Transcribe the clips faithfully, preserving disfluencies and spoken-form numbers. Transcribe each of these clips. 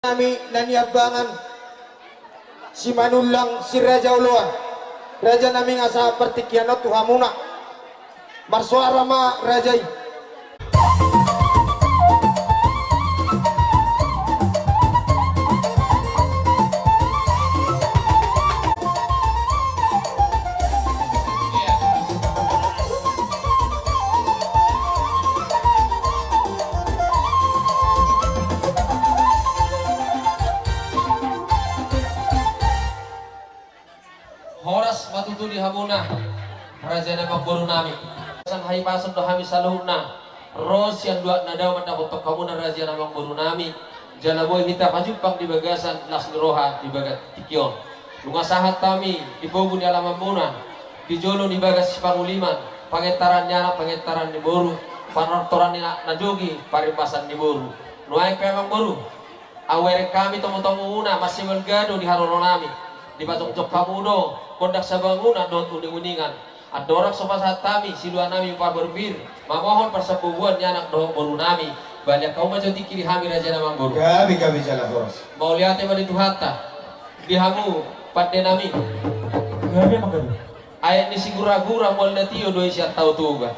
Nami na niambangan Simanullang si Raja Oloan, raja nami, asa partingkian on tu hamuna. Marsoara ma raja i. Horas ma tutu di hamuna, raja nami, amangboru nami. San hahipason do hami saluhutna ro sian luat na dao mandapothon hamuna, raja nami, amangboru nami. Jala boi hita pajumpang di bagasan las ni roha di bagasan tingki on. Nunga sahat hami di pogu ni alamanmuna, di jolo ni bagas sipanguliman, pangentaran ni anak, pangentaran ni boru, panortoran ni na, na jogi, parimbasan ni boru. Nuaeng pe, amangboru, ahu bereng hami tomutomumuna, mansai balga do di haroro nami. Dipajongjong hamu do gondang sabangunan dohot uninguningan. Andorang so pasahat hami siluan nami parbue pir, mamohon parsambubuan ni anak dohot boru nami, balian hamu ma jo tingki di hami, raja nami, amangboru. Gabe, gabe jala horas. Mauliate ma di Tuhanta, di hamu pande nami. Gabe ma, gabe. Aek ni Siguragura mual na tio do i sian Tao Toba.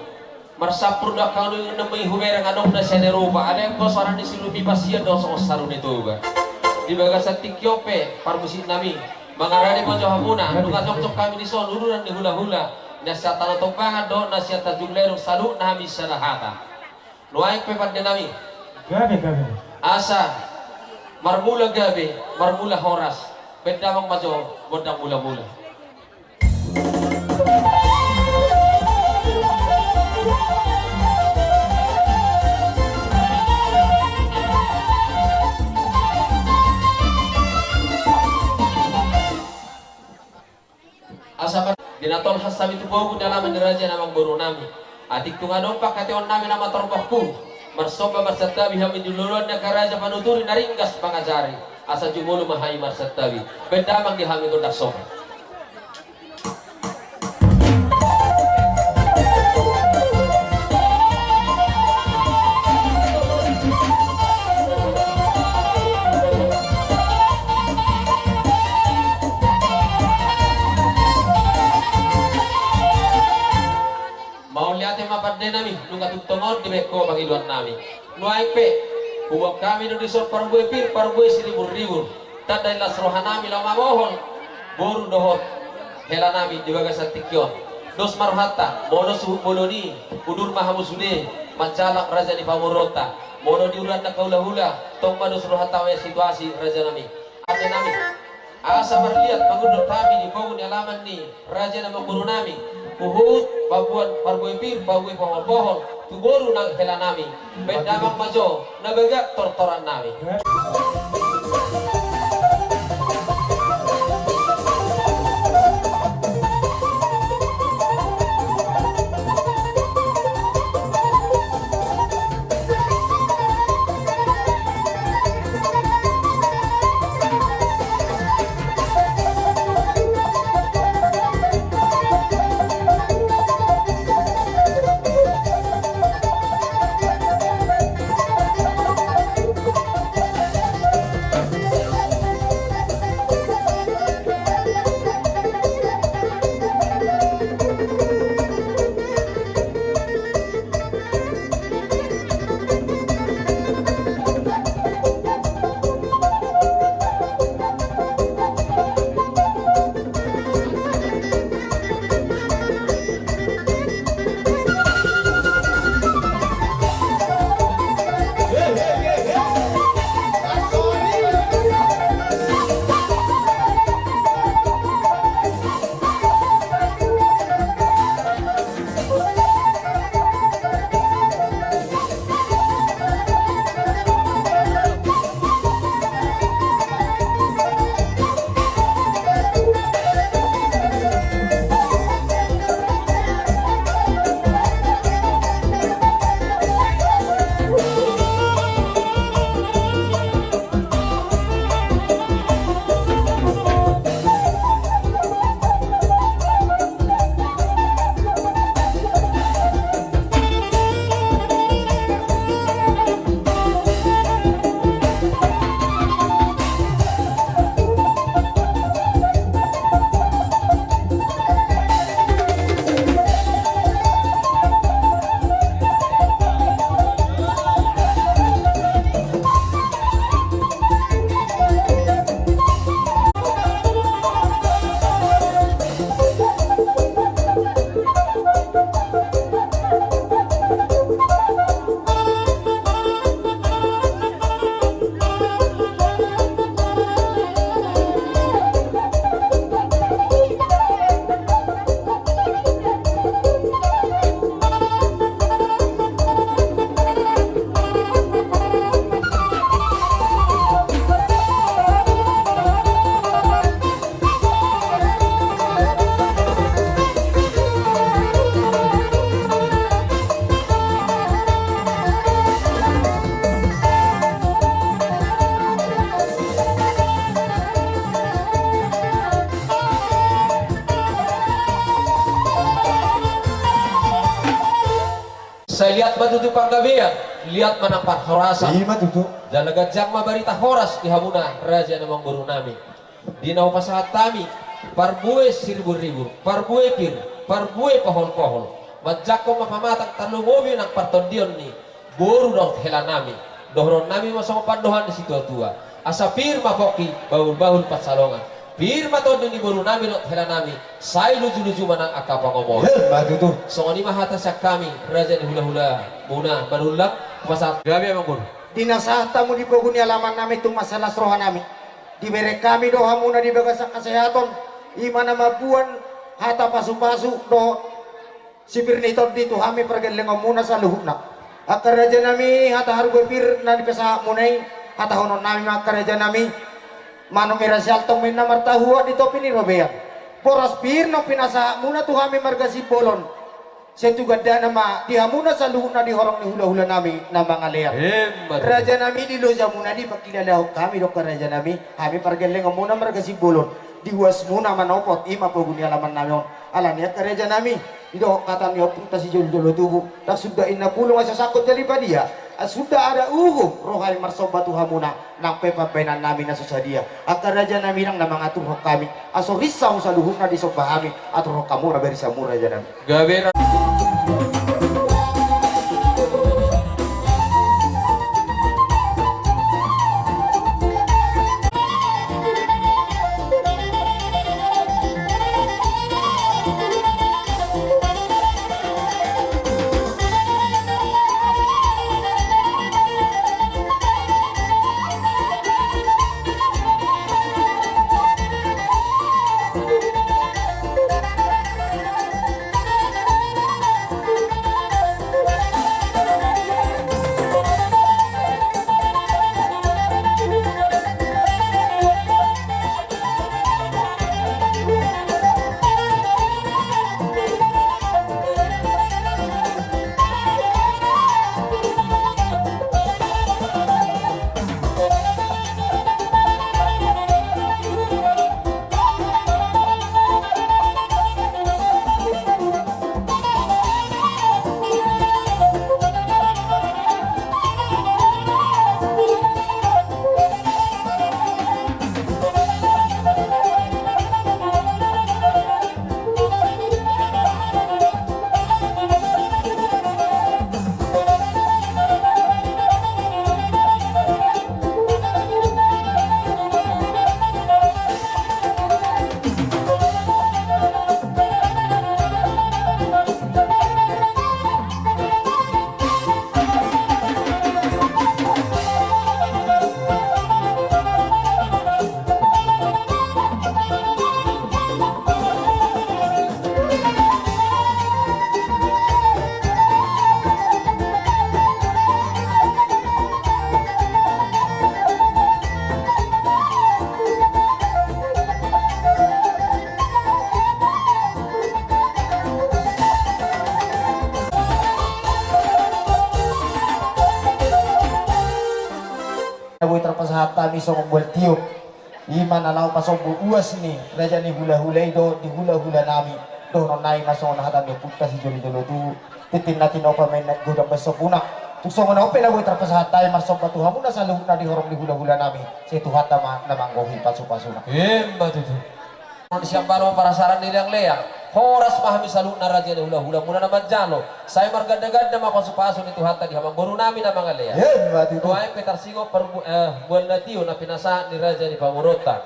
Marsampur do angka uninguningan nami, hubereng adong na sian Eropa, alai anggo soara ni si Lumi Pasian do songon saru ni Toba. Di bagasan tingki on pe, parmusik nami, mangarade ma jo hamuna. Nunga jongjong hami dison, uduran ni hulahula, na sian Tano Tombangan dohot na sian Tanjung Lerung, saluhutna hami sada hata. Nuaeng pe, pande nami. Gabe, gabe. Asa marmula gabe, marmula horas. Baen damang ma jo gondang mulamula. Asa mar-, di na tolhas hami tu pogu ni alaman ni raja nami, amangboru nami. Atik tung adong pangkataion nami na matorbohku, marsomba marsantabi hami di loloan ni angka raja panuturi na ringgas mangajari. Asa jumolo ma hami marsantabi. Baen damang di hami gondang somba. Mauliate ma, pande nami, nunga tung tongon dibaen ho pangidoan nami. Nuaeng pe, huboan hami do dison parbue pir, parbue siriburribur. Tanda ni las roha nami laho mamohon boru dohot hela nami di bagasan tingki on. Dos ma rohanta, molo suhut bolon i, udur ma hamu sude manjalang raja ni pamoruonta. Molo di uduran ni angka hulahula, tong ma dos rohanta mangalehon situasi, raja nami. Pande nami. Asa marliat mangundot hami di pogu ni alaman ni raja nami, amangboru nami, huhut mamboan parbue pir, parbue pohon-pohon tu boru nang hela nami. Baen damang ma jo na bagak tortoran nami. Liat ma tutu panggabean, liat ma nang parhorasan. Ima tutu. Jala ganjang ma barita horas di hamuna raja ni amangboru nami. Di na hupasahat hami parbue siriburribur, parbue pir, parbue pohol-pohol. Manjangkon ma pamatang tarlumobi nang partondion ni boru dohot hela nami. Dohonon nami ma songon pandohan ni situatua: Asa pir ma pongki, bahul-bahul pansalongan. Pir ma tondi ni boru nami dohot hela nami, sai luju-luju ma nang angka pangomoan. Ima tutu. Songon i ma hata sian hami raja ni hula-hula muna, Manullang, hupasahat. Gabe amangboru. Di na sahat hamu di pogu ni alaman nami, tung mansai las roha nami. Dibereng hami do hamuna di bagasan hasehaton, ima na mamboan hata pasu-pasu dohot sipir ni tondi tu hami pargellengon muna saluhutna. Angka raja nami, hata harbue pir na nipasahat muna i, hatahonon nami ma angka raja nami: Manuk Mirasial tong ma inna martahuak di topi ni robean. Boras pir naung pinasahat muna tu hami marga Simbolon, sai tu gandana ma di hamuna saluhutna di horong ni hula-hula nami na mangalean. Ima tutu. Raja nami, di loja muna dipangkilalahon hami do angka raja nami, hami pargellengon muna marga Simbolon. Di uas muna manopot, ima pogu ni alaman nami on. Alani i angka raja nami, didok hata ni ompunta sijolo-jolo tubu: Ndang suda inna pulung asa sangkot jali padia, ndang suda adat uhum, roha i marsomba tu hamuna. Nang pe pambahenan nami na so sadia, angka raja nami, ndang na mangaturhon hami. Asa rinsa hamu saluhutna disomba hami, aturhon hamu ma barisamu raja nami. Gabe ra- Na boi tarpasahat hami songon bual tiop, ima na laho pasombu uas ni raja ni hula-hula i dohot di hula-hula nami. Dohonon nami ma songon hata ni ompunta sijolo-jolo tubu: Tintin na tinopa ma inna godang bahen sombuna. Tung songon on pe na boi tarpasahat hami marsomba tu hamuna saluhutna di horong ni hula-hula nami, sai Tuhanta ma na manggohi pasu-pasuna. Ima tutu. Sian baru parasaran ni leang-leang, horas ma hami saluhutna raja ni hula-hula muna na manjalo, sai marganda-ganda ma pasu-pasu ni Tuhanta di hamangboru nami na mangalean. Ima tutu. Nuaeng pe tarsingot parbu-, eh, bual na tio na pinasahat ni raja ni pamoruonta.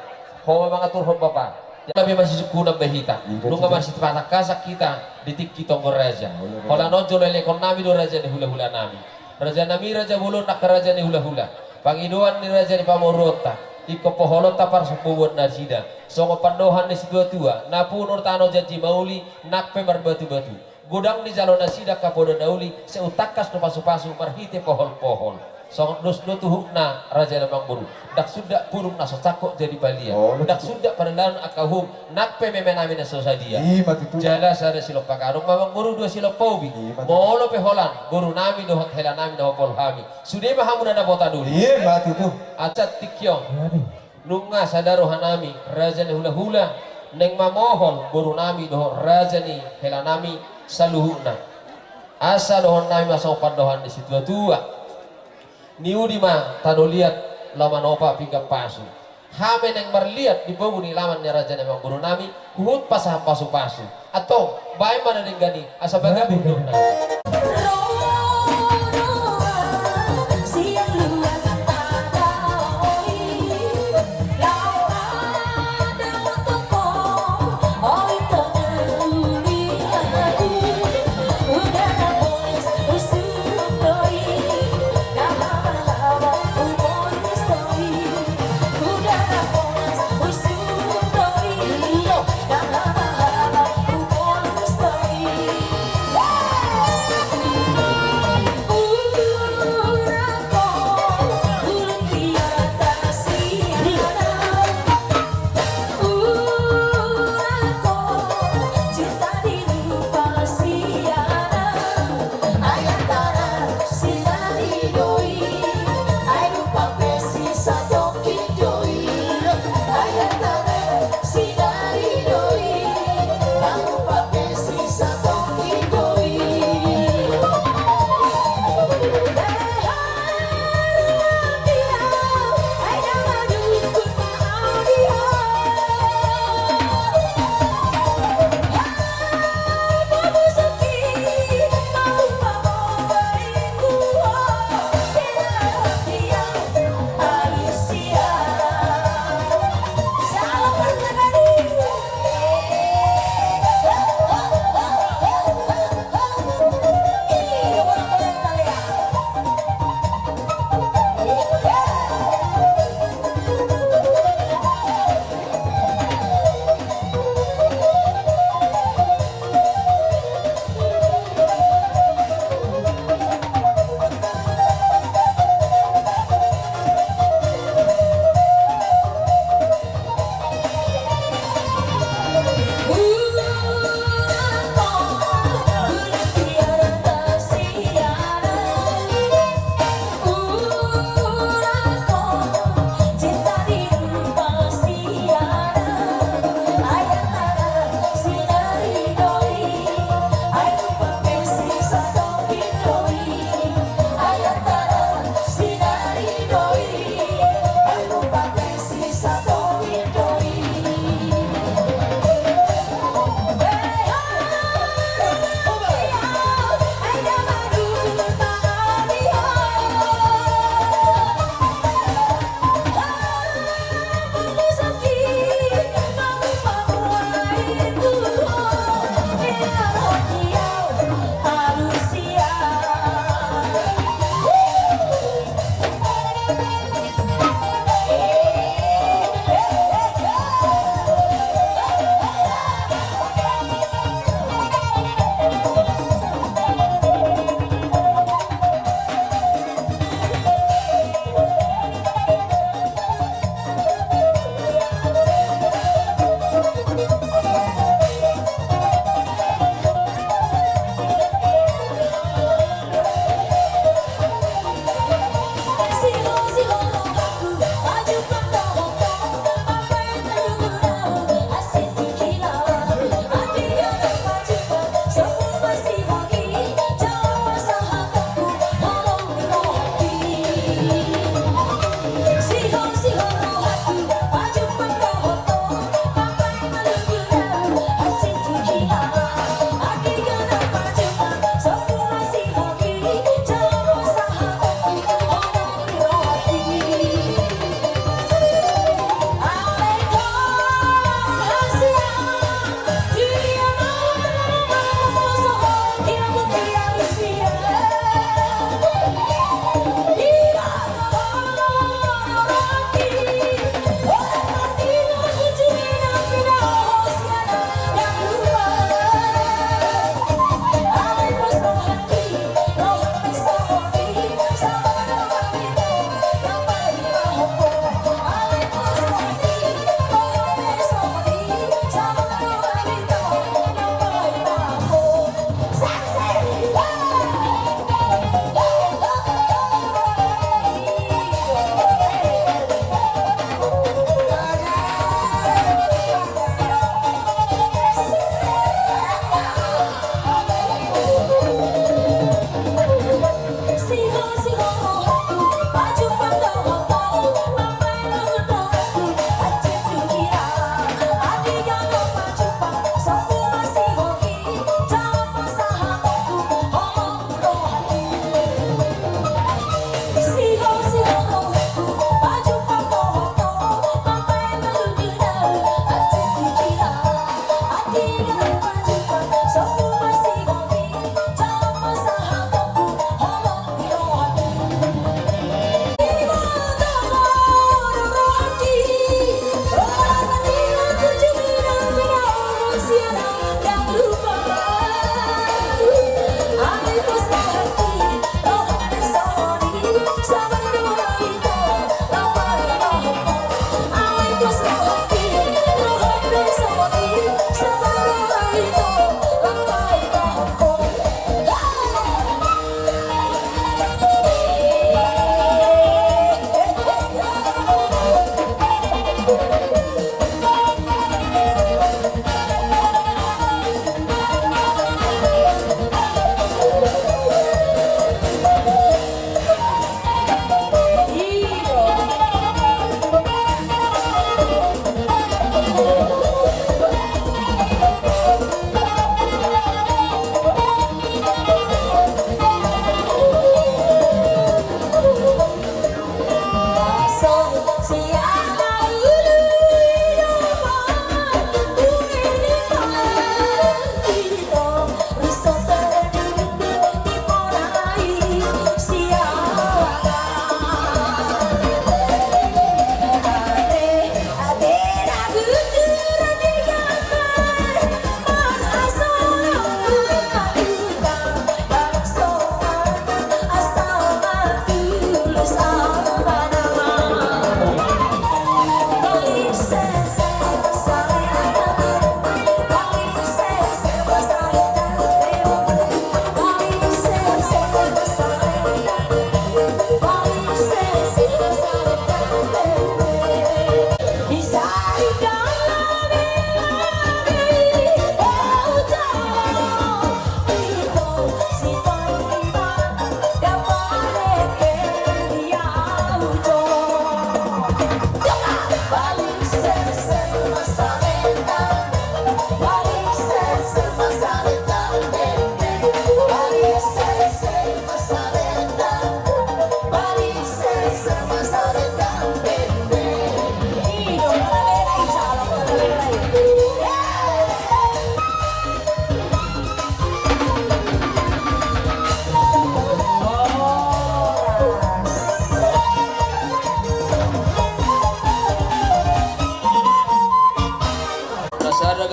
Ho ma mangaturhon bapa. Jala pe masisungkunan be hita. Ima tutu. Nunga masipatangkasan hita di tingki tonggo raja. Ima tutu. Holan on jolo elekon nami do raja ni hula-hula nami. Raja nami, raja bolon, angka raja ni hula-hula. Pangidoan ni raja ni pamoruonta, ingkon poholonta parsombuan nasida. Songon pandohan ni situa-tua: Na punur tano janji mauli, nang pe marbatu-batu. Godang dijalo nasida angka poda na uli, sai tangkas do pasu-pasu marhite pohol-pohol. Songon dos do tu uhumna raja ni amangboru: Ndang suda pulung na so sangkot jadi padia. Oh, betul. Ndang suda padalanan angka uhum, nang pe meme nami na so sadia. Ima tutu. Jala sada silompa gadong ma amangboru, dua silompa ubi. Ima tutu. Molo pe holan boru nami dohot hela nami na hupolo hami, sude ma hamu na dapotan uli. Ima tutu. Asa tingki on. Aduh. Nunga sada roha nami, raja ni hula-hula, naeng mamohol boru nami dohot raja ni hela nami saluhutna. Asa dohonon nami ma songon pandohan ni situatua. Ni udi ma tano liat laho manopa pinggan pasu. Hami naeng marliat di pogu ni laman ni raja nami amangboru nami, huhut pasahat pasupasu. Antong, baen ma na denggan i, asa bagabu dohonon nami.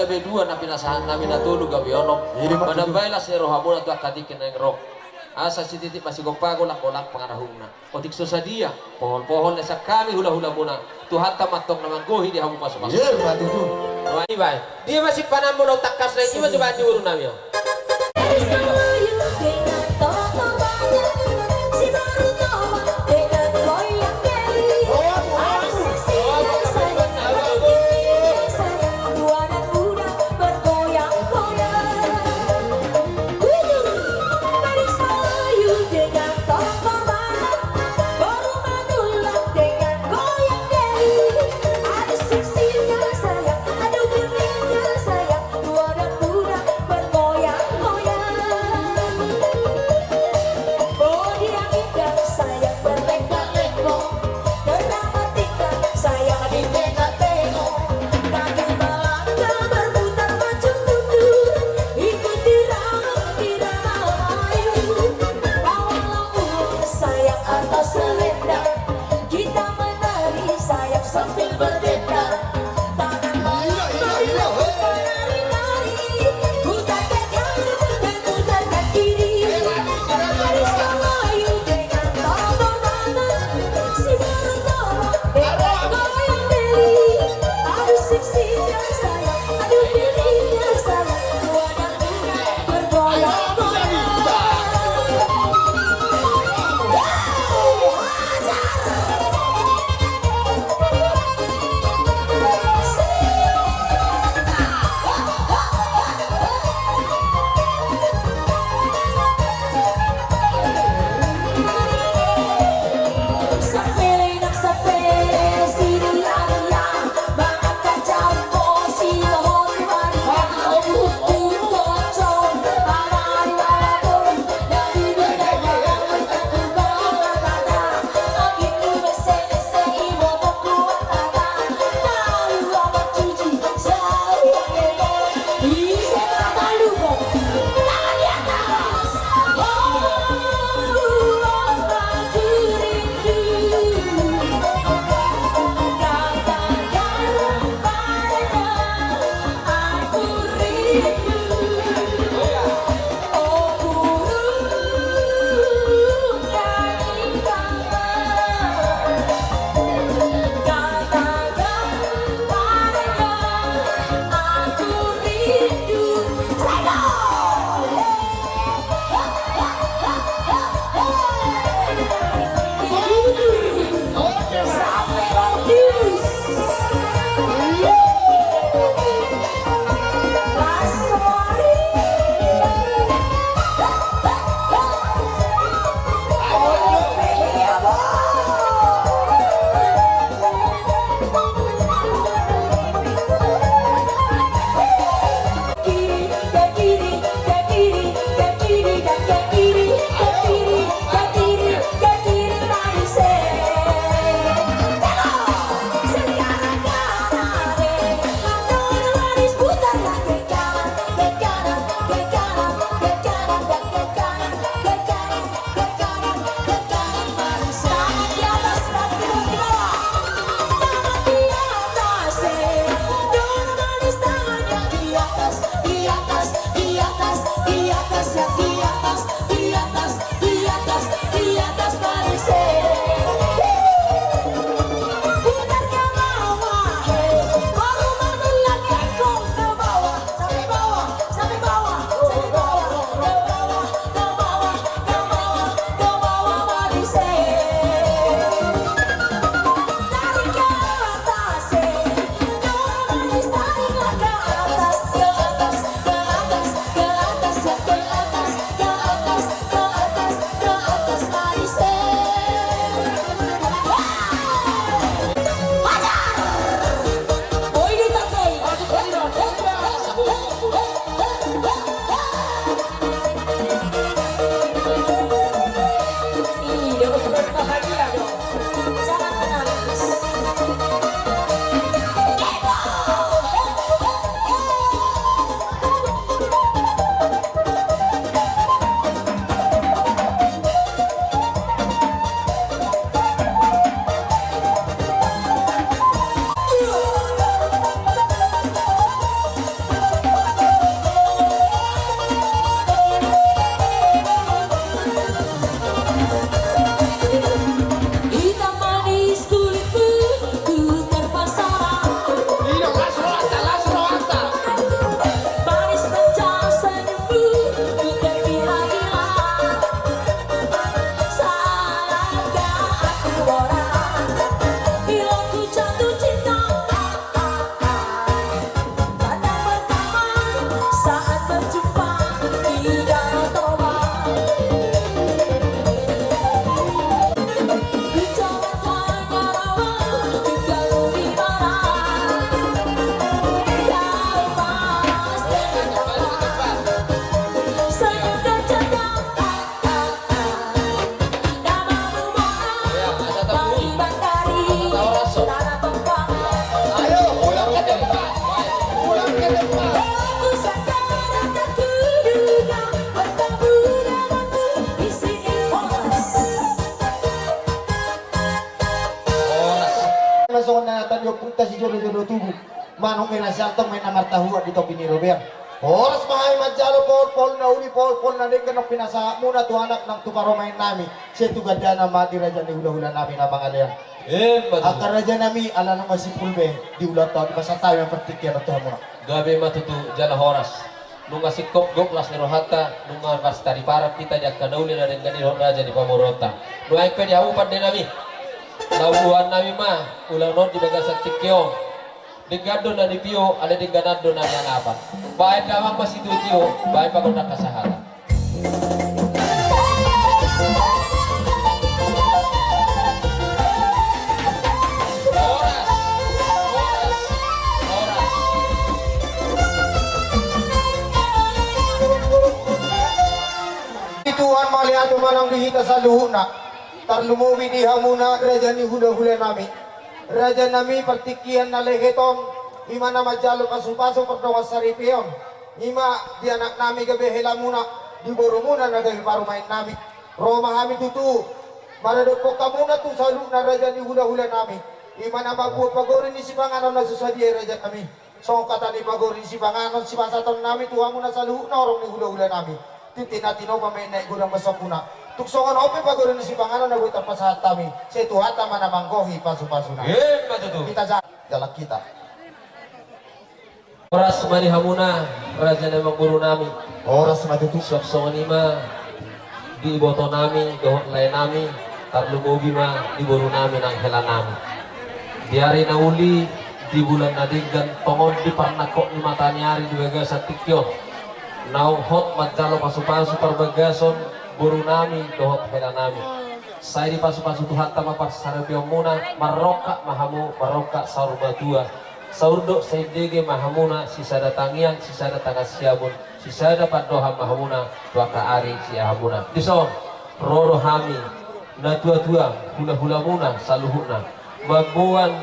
pe dua na pinasahat nami na tolu gabe onom. Manambai las ni rohamuna tu angka tingki na naeng ro. Asa sititi ma sigompa, golanggolang pangarahutna. Otik so sadia pohol-pohol na sian hami hulahulamuna, Tuhanta ma antong na manggohi di hamu pasupasu. Iya, berarti itu. Nuaeng i baen. Dia ma simpananmu na tangkas na i, ima coba di boru nami on. Bergoyang-goyang. Bujur, manis Melayu dengan tokoh mana? Boru Madura dengan goyang deli. Aduh seksinya sayang, aduh genitnya sayang, dua dan muda bergoyang-goyang. Bodi yang indah sayang berlenggak-lenggok. Dramatika sayang ditengok-tengok. Kaki melangkah berputar macam mundur. Ikut irama, irama Melayu. Bawa lagu sayang atau selendang. Kita menari sayang sambil berdendang. Tangan melangkah menari-nari. Putar ke kanan dan putar ke kiri. Manis Melayu dengan tokoh mana? Si Boru Toba dengan goyang deli. Aduh seksinya sayang, aduh dirinya sayang, dua dan muda bergoyang-goyang. Ompunta sijolo-jolo tubu, manuk ni raja antong ma inna martahuan di topi ni robean. Horas ma hami manjalo pohon-pohon na uli, pohon-pohon na denggan on pinasahatmuna tu anak nang tu parumaennami, sai tu gandana ma di raja ni hula-hulanami na mangalean. Emma tutu. Angka rajanami, ala nunga simpul be di ulaonta on, dipasahat hami ma partingkian on tu hamuna. Gabe ma tutu jala horas. Nunga singkop gok las ni rohanta, nunga marsitaripar hita di angka na uli na denggan i dohot raja ni pamoruonta. Nuaeng pe di hamu pandenami, laho boaonnami ma ulaon on di bagasan tingki on. Denggan do na nitio, alai dengganan do na niangapan. Baen damang ma sitio-tio, baen ma gondang hasahatan. Horas, horas, horas. Tuhan mauliate ma nang di hita saluhutna. Tarlumobi di hamuna raja ni hula-hulanami. Rajanami, partingkian na lehet on, i ma na manjalo pasu-pasu pardongan saripeon. I ma di anaknami gabe helamuna, di borumuna na gabe parumaennami. Ro ma hami tutu maradophon hamuna tu saluhutna raja ni hula-hulanami. I ma na mambuat pagori ni sipanganon na so sadia i rajanami. Songon hata ni pagori ni sipanganon, sipasahatonnami tu hamuna saluhutna horong ni hula-hulanami. Tintin na tinopa ma inna i godang basomuna. Tung songon on pe pagori ni sipanganon na boi tarpasahat hami, sai Tuhanta ma na manggohi pasu-pasuna. Emma tutu. Hita ja-, jalang hita. Horas ma di hamuna raja ni amangborunami. Horas ma tutu. Suang songon i ma di ibotonami dohot laenami, tarlumobi ma di borunami nang helanami. Di ari na uli, di bulan na denggan, tongon di parnangkok ni mata ni ari di bagasan tingki on, naung hot manjalo pasu-pasu parbagason borunami dohot helanami. Sai dipasu-pasu Tuhanta ma parsaripeonmuna, marrongkap ma hamu, marrongkap saur matua. Saur dohot saindege ma hamuna, sisada tangiang, sisada tangan siamun, sisada pandohan ma hamuna tu angka ari siamunna. Dison, ro do hami, natua-tua, hula-hulamuna saluhutna, mamboan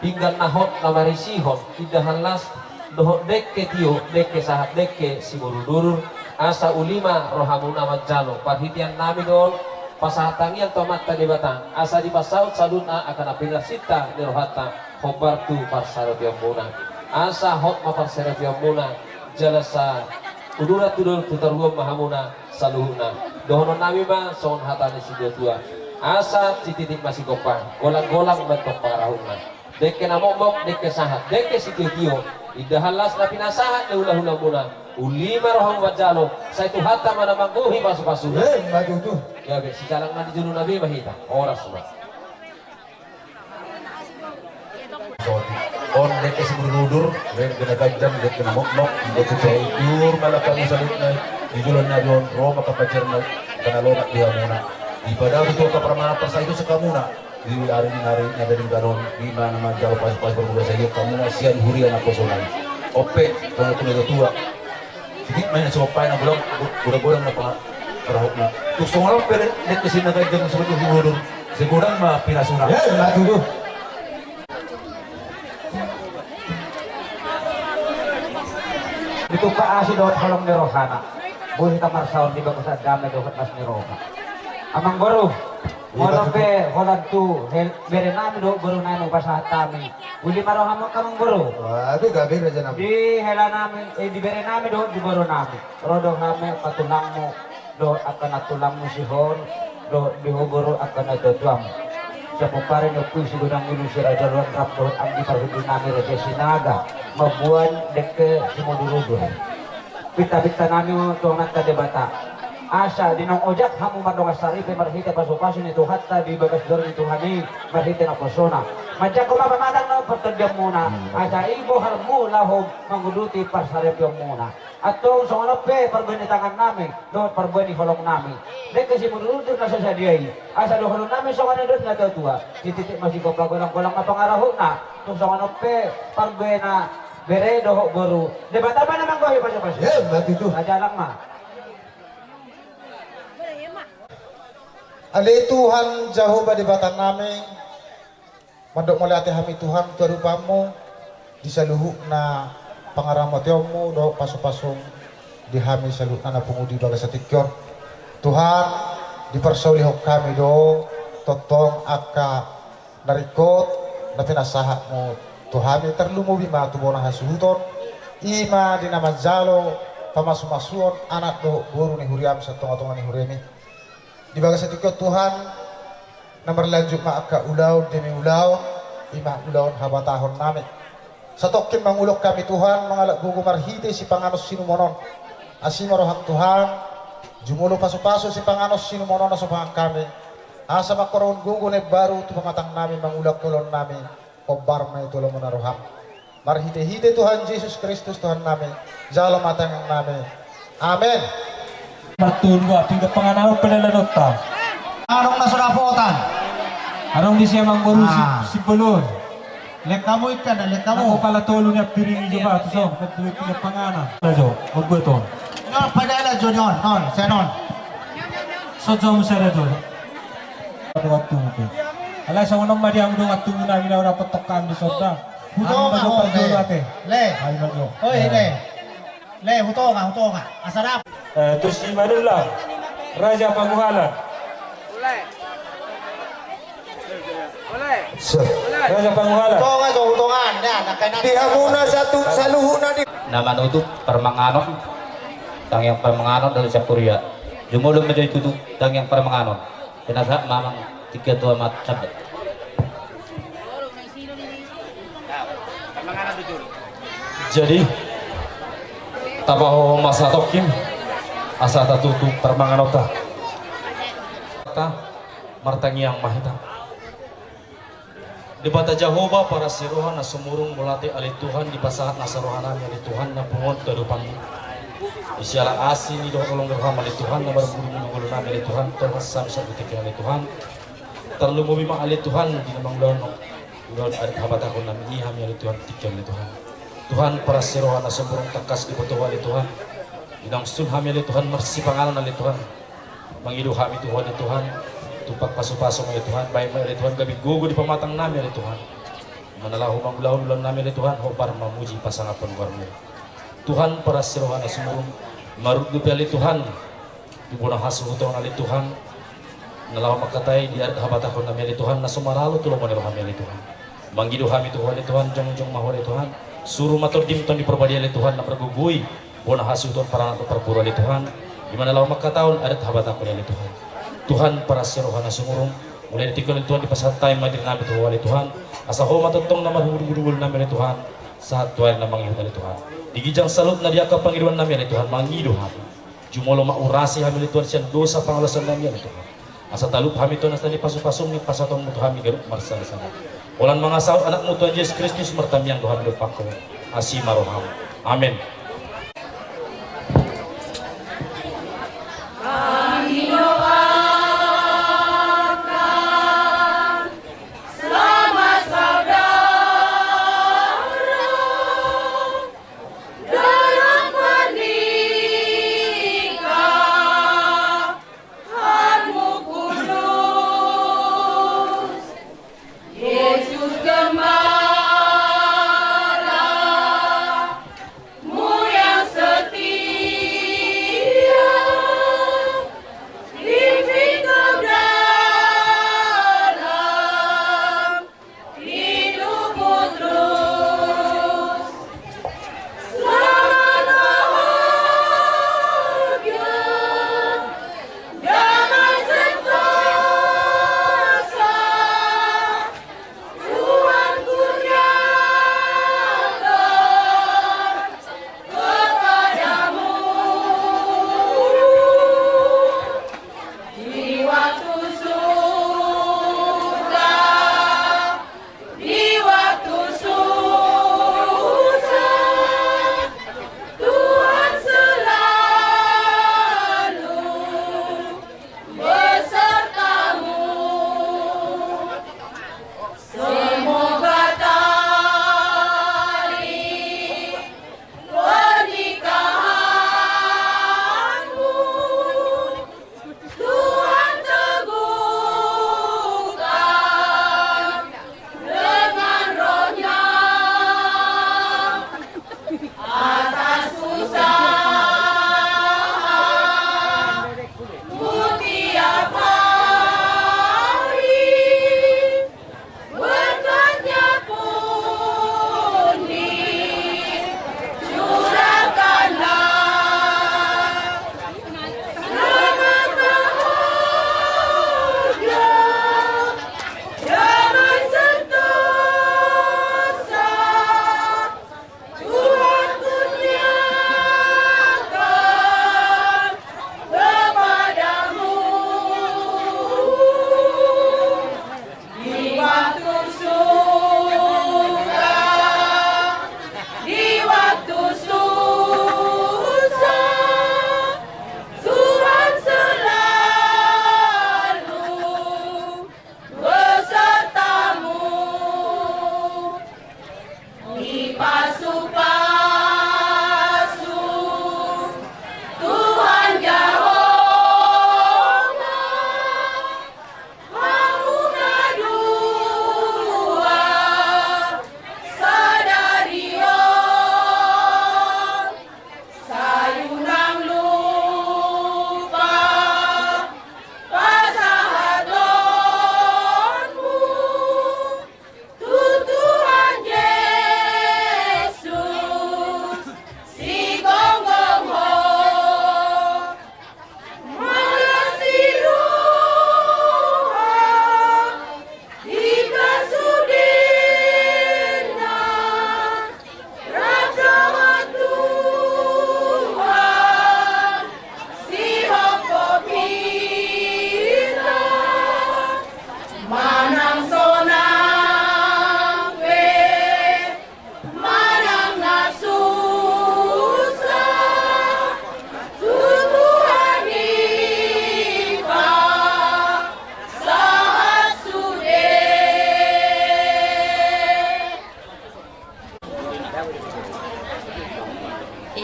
pinggan na hot na marisihon indahan las dohot dengke tio, dengke sahat, dengke simudur-udur, asa uli ma rohamuna manjalo. Parhiteannami do on pasahat tangiang tu Amanta Debata, asa dipasaut saluhutna angka na pinarsinta ni rohanta, hombar tu parsaripeonmuna. Asa hot ma parsaripeonmuna, jala sauduran tudur tu toruan ma hamuna saluhutna. Dohononnami ma songon hata ni situa-tua: Asa sititik masingkop, golang-golang ma antong pangarahutna. Dengke na mokmok, dengke sahat, dengke sitio-tio, indahan las na pinasahat ni hula-hulamuna. Uli ma rohamu manjalo, sai Tuhanta ma na manggohi pasu-pasuna. Emma tutu. Gabe sijalang na di jolona be ma hita. Horas ma. On dengke simudur-udur, dengke na ganjang, dengke na mokmok, dengke sai jur ma langkamu saluhutna di jolona be on, ro ma angka pajar na, angka na lomak di hamuna. Dipadao tutu angka parmahan parsahit tu hamuna di ari ni ari na denggan on, i ma na manjalo pasu-pasu parbagason i, hamuna sian huria naposo nai. On pe, songon na tua-tua. Sititik ma inna singkop, na godang, godang-godang ma pangarahutna. Tung songon on pe dengke si na ganjang, simudur-udur, sai godang ma pinasuna. Emma tutu. Ditumpak asi dohot holong ni rohana, boi hita marsaor di bagasan dame dohot las ni roha. Amangboru, molo pe holan tu hel-, berenami dohot borunami hupasahat hami, uli ma rohamu, Amangboru. Waduh, gabe rajanami. Di helanami, eh, di berenami dohot di borunami, ro do hami angka tulangmu dohot angka nantulangmu sihol, dohot di ho boru angka natua-tuam. Sian pomparan ni Ompu i Sigodang Ngolu, Si Raja Loan Rap dohot anggi parhundulnami Raja Sinaga, mamboan dengke simudur-udur. Pinta-pintanami tu Amanta Debata, asa di naung ojak hamu mardongan saripe marhite pasu-pasu ni Tuhanta di bagas joro ni Tuhan i, marhite naposona, manjangkon ma pamatang na partondianmuna, asa i bohalmu laho manguduti parsaripeonmuna. Antong songon on pe parbue ni tangannami dohot parbue ni holongnami, dengke simudur-udur na so sadia i, asa dohononnami songon na nidok ni natua-tua: Sititik masingkop, golang-golang ma pangarahutna. Tung songon on pe parbue na bere dohot boru, Debata ma na manggohi pasu-pasu. Emma tutu. Tajalang ma. Ale Tuhan Jahowa Debatanami, mandok mauliate hami Tuhan tu adopanmu di saluhutna pangaramotionmu dohot pasu-pasum di hami saluhutna na pungu di bagasan tingki on. Tuhan, diparsaulihon hami do tongtong angka na ringkot, na pinasahatmu tu hami, tarlumobi ma tu bona hasuhuton, i ma di na manjalo pamasumasuon anak dohot boru ni huriam sian tongatonga ni huriami. Di bagasan tingki on Tuhan, na marlanjut ma angka ulaon demi ulaon, i ma ulaon habatahonnami. Satongkin mangulahon hami Tuhan mangalap gogo marhite sipanganon sinumon on. Asi ma roham Tuhan, jumolo pasupasu sipanganon sinumon on na so mangan hami, asa mangkorhon gogo na imbaru tu pamatangnami mangulahon ulaonnami. Hombar ma i tu lomo ni roham. Marhitehite Tuhan Jesus Kristus Tuhannami, jalo ma tangiangnami. Amen. Martolu ma pinggan panganon pe dalanonta. Adong na so dapotan. Adong di si amangboru si, ah, Simbolon. Lek hamu ingkon, lek hamu. Anggo pala tolu ni ampiring i jo ba tu son, kan dua pinggan panganon. Asa jo, on dua ton. Nol, padahal jo nol, nol, sian on. Son jo muse da jo. Dongan tubu. Alai songon on ma di hamu dongan tubunami na dapot tongka di son da. Hutonga, hutonga. Ate. Le. Ayo ma jo. Oi, le. Le, hutonga, hutonga. Asa dapot. Eh, tu si Manullang. Raja Panguhalan. Raja Panguhalan. Hutonga jo, hutonga. Di hamuna satu saluhutna di. Na manutup parmanganon. Tangiang parmanganon dari Sakuria. Jumolo ma jo i tutup tangiang parmanganon. Pinasahat ma amang tingki on tu amak Sabda. Jadi, tapahohom ma satongkin asa tatutup parmanganonta. Martangiang ma hita. Debata Jahowa, parasi roha na sumurung, mauliate ale Tuhan, dipasahat nasa rohanami ale Tuhan, na pungu on tu adopanMu. Di siala asi ni dohot holong ni rohaM ale Tuhan, na marburu mangulahon ale Tuhan, tolhas samsa butik ale Tuhan. Tarlumobi ma ale Tuhan, di na mangulahon ulaon adat habatahonnami i hami ale Tuhan, tingki ale Tuhan. Tuhan, parasi roha na sumurung, tangkas diboto Ho ale Tuhan. Di naung sun hami ale Tuhan, marsipanganon ale Tuhan. Mangido hami tu Ho ale Tuhan, tumpak pasupasu ma ale Tuhan, baen ma ale Tuhan gabe gogo di pamatangnami ale Tuhan. Manang laho mangulahon ulaonnami ale Tuhan, hombar mamuji pasangaphon goarMu. Tuhan parasi roha na sumurung, marundupi ale Tuhan, tu bona hasuhuton ale Tuhan, na laho mangkatai di adat habatahonnami ale Tuhan, na so maralo tu lomo ni rohaMi ale Tuhan. Mangido hami tu Ho ale Tuhan, jongjong ma Ho ale Tuhan, suru ma TondiM, Tondi Parbadia ale Tuhan, na margogoi bona hasuhuton paranak dohot parboru ale Tuhan, di na laho mangkatahon adat habatahon ale Tuhan. Tuhan parasi roha na sumurung, mulai di tingki on ale Tuhan dipasahat hami ma dirinami tu Ho ale Tuhan, asa Ho ma tongtong na marhudul-hudul nami ale Tuhan, sahat tu ari na mangihut ale Tuhan. Di ginjang saluhutna di angka pangidoannami ale Tuhan, mangido hami. Jumolo ma urasi hami ale Tuhan sian dosa pangalaosionami ale Tuhan. Asa talup hami tu na sadi pasu-pasum ni pasahatonMu tu hami ganup marsada-sada. Holan mangasahut AnakMu Tuhan Jesus Kristus martamiang do hami dompak Ho. Asi ma rohaM. Amen.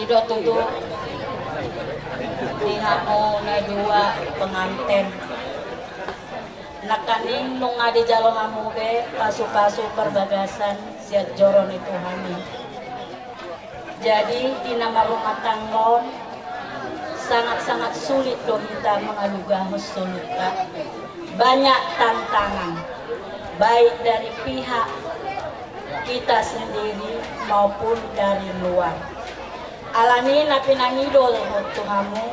I do tutu di hamu na dua penganten. Nangkaning nunga dijalo hamu be pasu-pasu parbagasan sian joro ni Tuhan i. Jadi di na marrumah tangga on, sangat-sangat sulit do hita mangalugahon soluta. Banyak tantangan, baik dari pihak kita sendiri maupun dari luar. Alani na pinangido dohot tu hamu,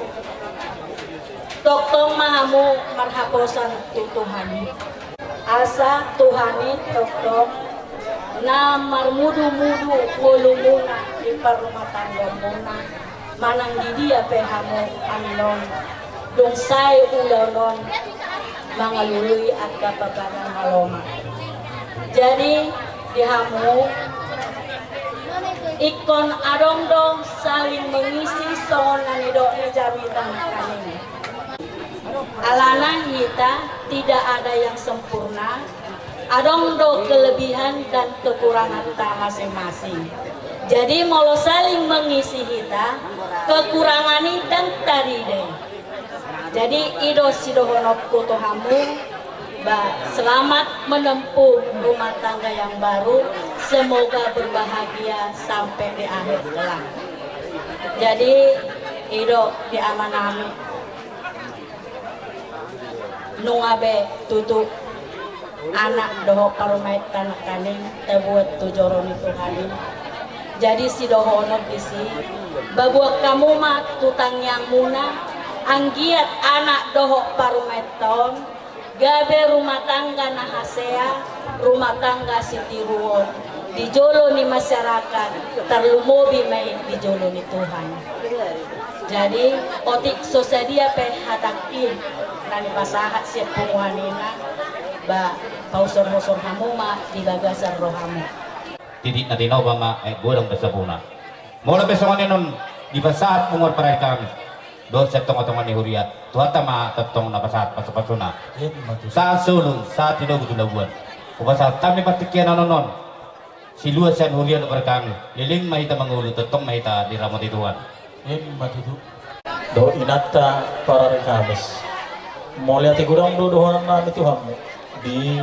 tongtong ma hamu marhaposan tu Tuhan i. Asa Tuhan i tongtong na marmudu-mudu ngolumuna di parrumahtanggaonmuna, manang di dia pe hamu annon, dung sae ulaon on mangalului angka parbadan na lomak. Jadi di hamu, ingkon adong do saling mengisi songon na nidok ni jamita nangkaning. Alana hita tidak ada yang sempurna, adong do kelebihan dan kekurangan ta masing-masing. Jadi molo saling mengisi hita, kekurangan i ndang tarida i. Jadi i do sidohononku tu hamu, ba, selamat menempuh rumah tangga yang baru, semoga berbahagia sampai di akhir kelak. Jadi i do di amanami. Nunga be tutu anak dohot parumaenta nangkaning tabuat tu joro ni Tuhan i. Jadi sidohonon disi, ba buat hamu ma tu tangiangmuna, anggiat anak dohot parumaenta on gabe rumah tangga na hasea, rumah tangga sitiruon di jolo ni masyarakat, tarlumobi ma i di jolo ni Tuhan. Jadi otik so sadia pe hatangki na nipasahat sian punguan i, ba, pausor-usor hamu ma di bagasan rohamu. Titik na tinopa ma aek godang do sabuna. Molo pe songon i annon dipasahat punguan parari Kamis dohot sian tonga-tonga ni huria, Tuhanta ma tongtong na pasahat pasu-pasuna. Sahat solu, sahat tinogu tu labuan. Hupasahat hami partingkian annon on. Siluat sian huria dohot parari Kamis, leleng ma hita mangolu, tongtong ma hita diramoti Tuhan. Ima tutu. Dohot inanta parari Kamis, mauliate godang do dohononnami tu hamu di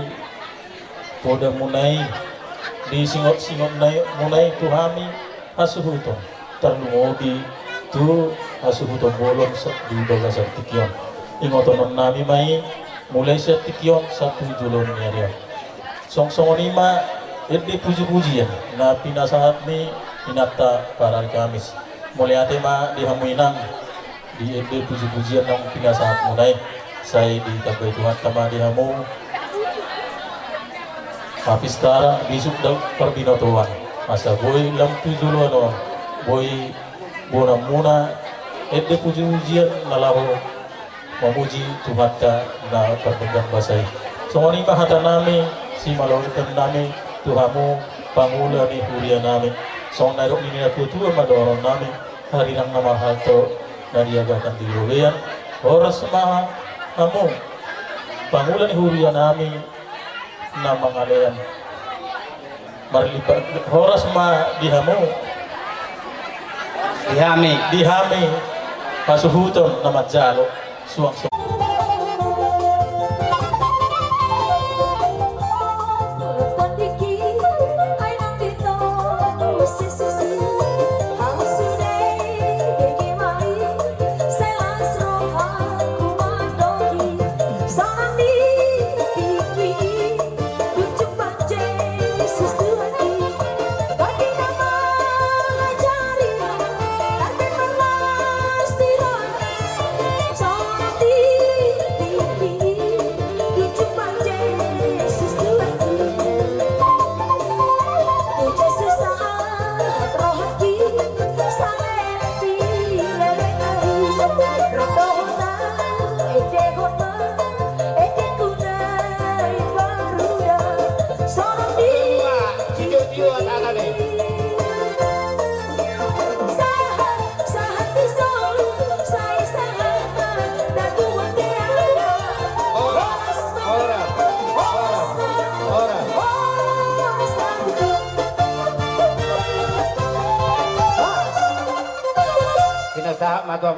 podamuna i, di singot-singotmuna i tu hami hasuhuton, tarlumobi tu hasuhuton bolon sa-, di bagasan tingki on. Ingotononnami ma i mulai sian tingki on sahat tu joloan ni ari on. Song-songon i ma ende puji-pujian na pinasahat ni inanta parari Kamis. Mauliate ma di hamu inang di ende puji-pujian naung pinasahatmuna i. Sai ditambai Tuhanta ma di hamu hapistara, bisuk dohot parbinotoan, asa boi lam tu joloan on boi bonanmuna ende puji-pujian na laho mamuji Tuhanta na pardenggan basa i. Songon i ma hatanami simalaoletonnami tu hamu pangula ni hurianami. Songon na nidok ni natua-tua ma dohononnami: Harirang na marhalto na niagatan di robean. Horas ma hamu pangula ni hurianami na mangalean. Marlipat horas ma di hamu. Di hami. Di hami hasuhuton na manjalo suang so- hata